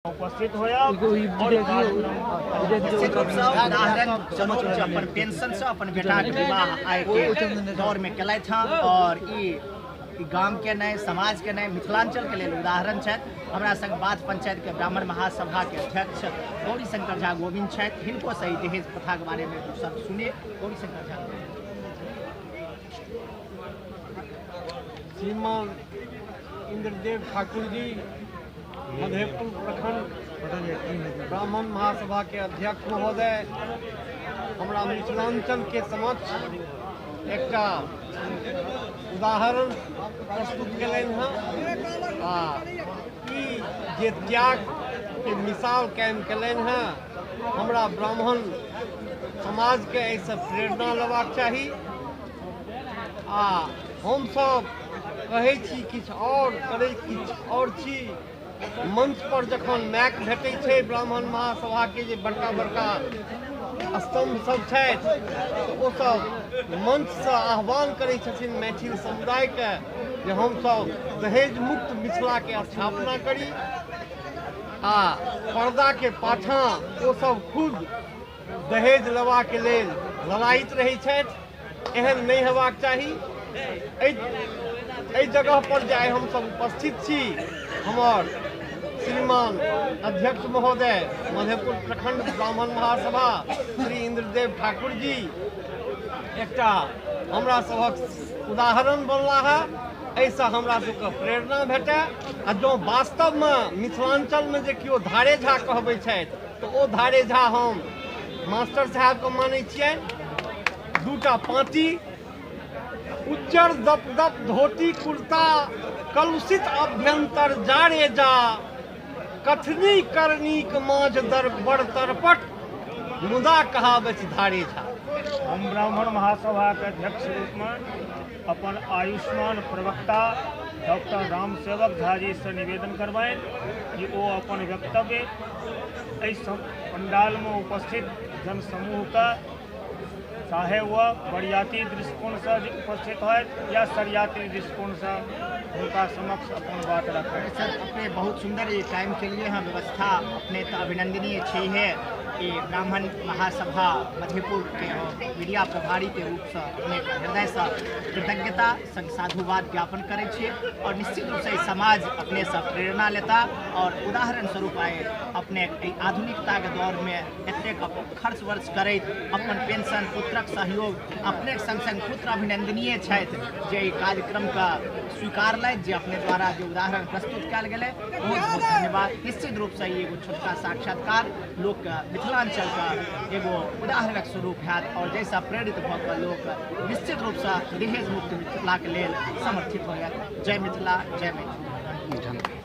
उपस्थित होयब और निश्चित रूपसँ उदाहरण स्वरूप जे अपन पेंशनसँ अपन बेटाके विवाह आइके दौरमे केलथि हँ और ई गामके नहि, समाजके नहि, मिथिलांचलके लेल उदाहरण छथि। हमरा संग बाध पंचायतके ब्राह्मण महासभाके अध्यक्ष गौरी शंकर झा गोविंद छथि, हिनको से ई दहेज प्रथाके बारेमे सब सुने। गौरी शंकर झा। श्रीमान इंद्रदेव ठाकुर जी, मधेपुर प्रखंड ब्राह्मण महासभा के अध्यक्ष महोदय, हमरा मिथिलांचल के समक्ष एकटा उदाहरण प्रस्तुत केलनि हँ आ ई जे त्याग के मिसाल कायम केलनि हँ, हमरा ब्राह्मण समाज के एहिसँ प्रेरणा लेबाक चाही। आ हमसब कहै छी किछु आओर, करै किछु आओर छी। मंच पर जखन माइक भेटै छै ब्राह्मण महासभा के जे बड़का बड़का स्तंभ सब छथि, तऽ ओ सब मंचसँ आह्वान करै छथिन मैथिल समुदायके जे हमसब दहेज मुक्त मिथिलाके स्थापना करी, आ पर्दाके पाछाँ ओ सब खुद दहेज लेबाके लेल ललायित रहै छथि। एहन नहि हेबाक चाही। एहि जगह पर जे आइ हमसब उपस्थित छी, हमर श्रीमान अध्यक्ष महोदय मधेपुर प्रखंड ब्राह्मण महासभा श्री इंद्रदेव ठाकुर जी एकटा हमरा सभक उदाहरण बनला है। एहिसँ हमरा सबके प्रेरणा भेटय। आ जँ वास्तवमे मिथिलांचलमे जे केओ धारे झा कहबै छथि तऽ ओ धारे झा हम मास्टर साहेबके मानै छियनि। दूटा पाँती: उज्जर दप दप धोती कुर्ता, कलुषित अभ्यंतर जारे जा, कथनी करनीक माँझ दर बड़ तरपट, मुदा कहाबथि धारे झा। हम ब्राह्मण महासभा के अध्यक्ष रूप में अपन आयुष्मान प्रवक्ता डॉक्टर रामसेवक झा जी से निवेदन करबनि कि ओ अपन वक्तव्य एहि पंडाल में उपस्थित जनसमूह के, चाहे वह बरियाती दृष्टिकोणसँ उपस्थित होथि या सरियाती दृष्टिकोणसँ, हुनका समक्ष अपन बात रखै। सर, अपने बहुत सुंदर ये टाइम के लिए हम व्यवस्था अपने तो अभिनंदनीय छी है कि ब्राह्मण महासभा मधेपुर के मीडिया प्रभारी के रूप से अपने हृदय से कृतज्ञता संग साधुवाद ज्ञापन करै छियै और निश्चित रूप से समाज अपने से प्रेरणा लेता और उदाहरण स्वरूप आए अपने एहि आधुनिकता के दौर में एतेक खर्च वर्च करैत अपन पेंशन, पुत्रक सहयोग, अपने संग संग पुत्र अभिनंदनीय छथि जे एहि कार्यक्रम का स्वीकारलथि, जे अपने द्वारा जे उदाहरण प्रस्तुत कयल गेलै। बहुत बहुत धन्यवाद। निश्चित रूपसँ ई एगो छोटका साक्षात्कार लोक मिथिलांचल का एगो उदाहरणक स्वरूप हैत और जैसा प्रेरित भऽ कऽ लोक निश्चित रूपसँ दहेज मुक्त मिथिलाके लेल समर्थित होयत। जय मिथिला, जय मैथिली।